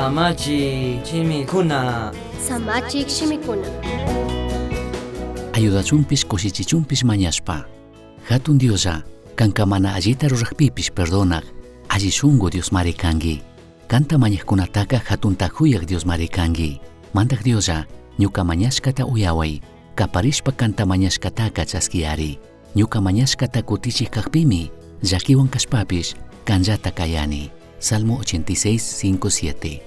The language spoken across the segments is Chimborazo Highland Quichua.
Samachi shimikuna. Samachik shimikuna. Ayudachunpish kushichichunpish mañashpa. Hatun Dioslla, kanka mana allita rurajpipish perdonaj, alli shungu Diosmari kanki. Kanta mañajkunataka hatunta juyaj Diosmari kanki. Mandaj Dioslla, ñuka mañashkata uyaway, kaparishpa kanta mañashkataka chaskiyari. Ñuka mañashkata kutichij kajpimi, llakiwan kashpapish, kanllata kayani. Salmo 86, 5, 7.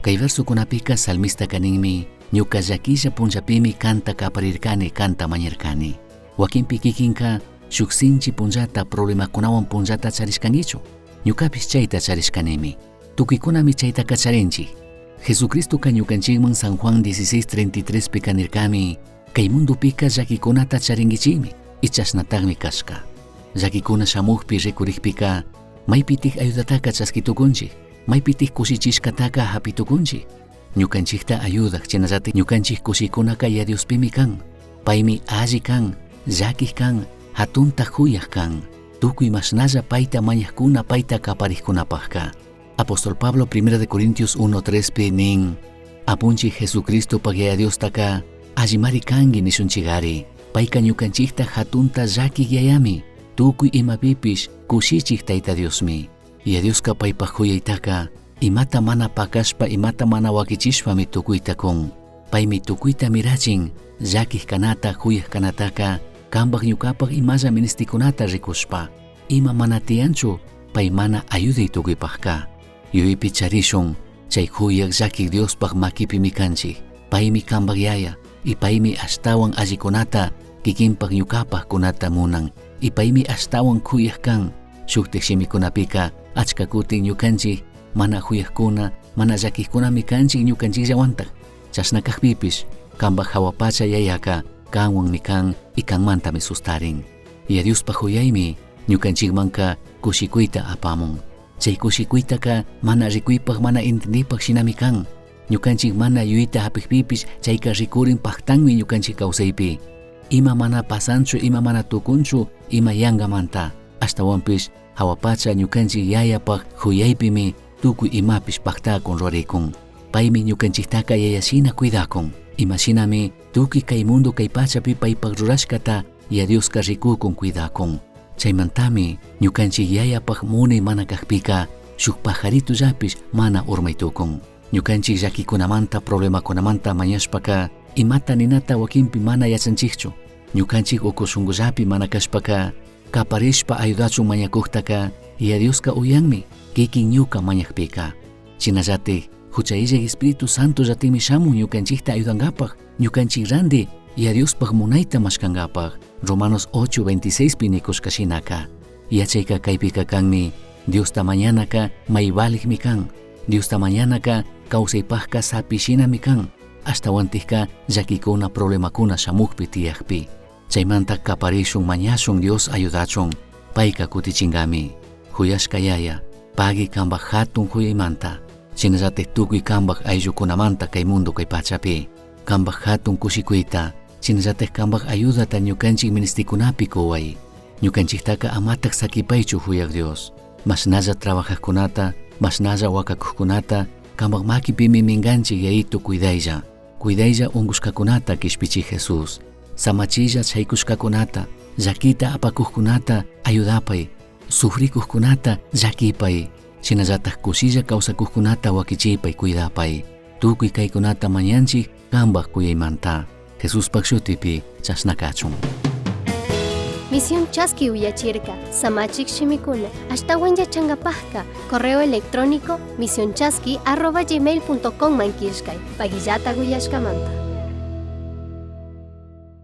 Kay versokunapika salmistaka ninmi, ñuka llaquilla punllapimi kanta kaparirkani, kanta mañarkani. Wakinpi kikinka shuk sinchi punllata problemakunawan punllata charishkankichu. Ñukapish chayta charishkanimi. Tukuykunami chaytaka charinchik. Jesucristoka ñukanchikman San Juan 16:33 pika nirkami, kay mundupika llakikunata charinkichikmi, y chashnatakmi kashka. Llakikuna shamukpi rikurikpika, maypitik ayudataka chaskitukunchik, maypitik kushichishkataka hapitukunchik. Ñukanchikta ayudak, chinallatik ñukanchik kushikunaka ya Diospimi kan. Paymi alli kan, llakik kan, hatunta juyaj kan. Tukuy mashnalla payta mañajkuna, payta kaparikkunapajka. Apóstol Pablo 1 de Corintios 1:3 pi nin, Apunchik Jesucristo Yaya Diostaka allimari kanki nishunchigari. Payka ñukanchikta hatunta llakik yayami, tukuy imapipish kushichik Tayta Diosmi. Yaya Dioska paypaj juyaytaka imata mana pakashpa, imata mana wakichishpami tukuyta kun. Paymi tukuyta mirachin, llakik kanata, juyaj kanataka, kanpaj ñukapaj imalla ministikunata rikushpa. Ima mana tiyanchu, pay mana ayuday tukuypajka. Yuyaypi charishun, chay juyaj llakik Diospaj makipimi kanchik. Paymi kanpaj yaya, y paymi ashtawan allikunata kikinpaj ñukapaj kunata munan. Y paymi ashtawan juyaj kan. Shuktik shimikunapika achka kutin ñukanchik mana juyajkuna, mana llakijkunami kanchik ñukanchikllawantaj. Chashna kajpipish, kanpaj jawa pacha yayaka kanwanmi kan y kanmantami sustarin. Yaya Diospaj juyaymi ñukanchikmanka kushikuyta apamun. Chay kushikuytaka mana rikuypaj, mana entendipaj shinami kan. Ñukanchik mana yuyayta hapikpipish chayka rikurin paktanmi ñukanchik kawsaypi. Ima mana pasanchu, ima mana tukunchu, ima yangamanta. Ashtawanpish jawa pacha ñukanchik yayapaj juyaypimi tukuy imapish paktakun rurarikun. Paymi ñukanchiktaka yayashina cuidakun. Imashinami tukuy kay mundo kay pachapi paypaj rurashkata Yaya Dioska rikukun cuidakun. Chaymantami ñukanchik yayapaj munay mana kajpika shuk pajaritollapish mana urmaytukun. Ñukanchik llakikunamanta, problemakunamanta mañashpaka imata ninata wakinpi mana yachanchikchu. Ñukanchik uku shunkullapi mana kashpaka kaparishpa ayudachun mañakuktaka Yaya Dioska uyanmi kikin ñuka mañakpika. Shinallatik hucha illak Espíritu Santo llatikmi shamun ñukanchikta ayudankapaj, ñukanchik ranti Yaya Diospaj munayta mashkankapaj. Romanos 8:26 pi nikushka shinaka. Yachayka kaypika kanmi, Diosta mañanaka may valikmi kan. Diosta mañanaka kawsaypajka sapishinami kan. Ashtawantikka llakikuna problemakuna shamukpi tiyakpi. Chaymanta kaparishun mañashun Dios ayudachun, payka kutichinkami. Juyashka yaya, pagui kanpaj hatun juyaymanta, shinallatik tukuy kanpaj ayllukunamanta kay mundo kay pachapi. Kanpaj hatun kushikuyta, shinallatik kanpaj ayudata ñukanchik ministikunapi kuway. Ñukanchiktaka amatak sakipaychu juyaj Dios. Mashnalla trabajajkunata, mashnalla wakakujkunata, kanpaj makipimi minkanchik Yayito cuidaylla. Cuidaylla unkushkakunata kishpichi Jesús. Samachilla chaykushkakunata, llakita apakujkunata ayudapay, sufrikujkunata llakipay, shinallatak kushilla kawsakujkunata wakichipay cuidapay. Tukuy kaykunata mañanchik kanpaj kuyaymanta. Jesuspaj shutipi chashna kachun. Misión Chaski uyachirka, Samachik shimikuna, ashtawan yachankapajka, correo electrónico misionchaski@gmail.com man killkay, pagillata uyashkamanta.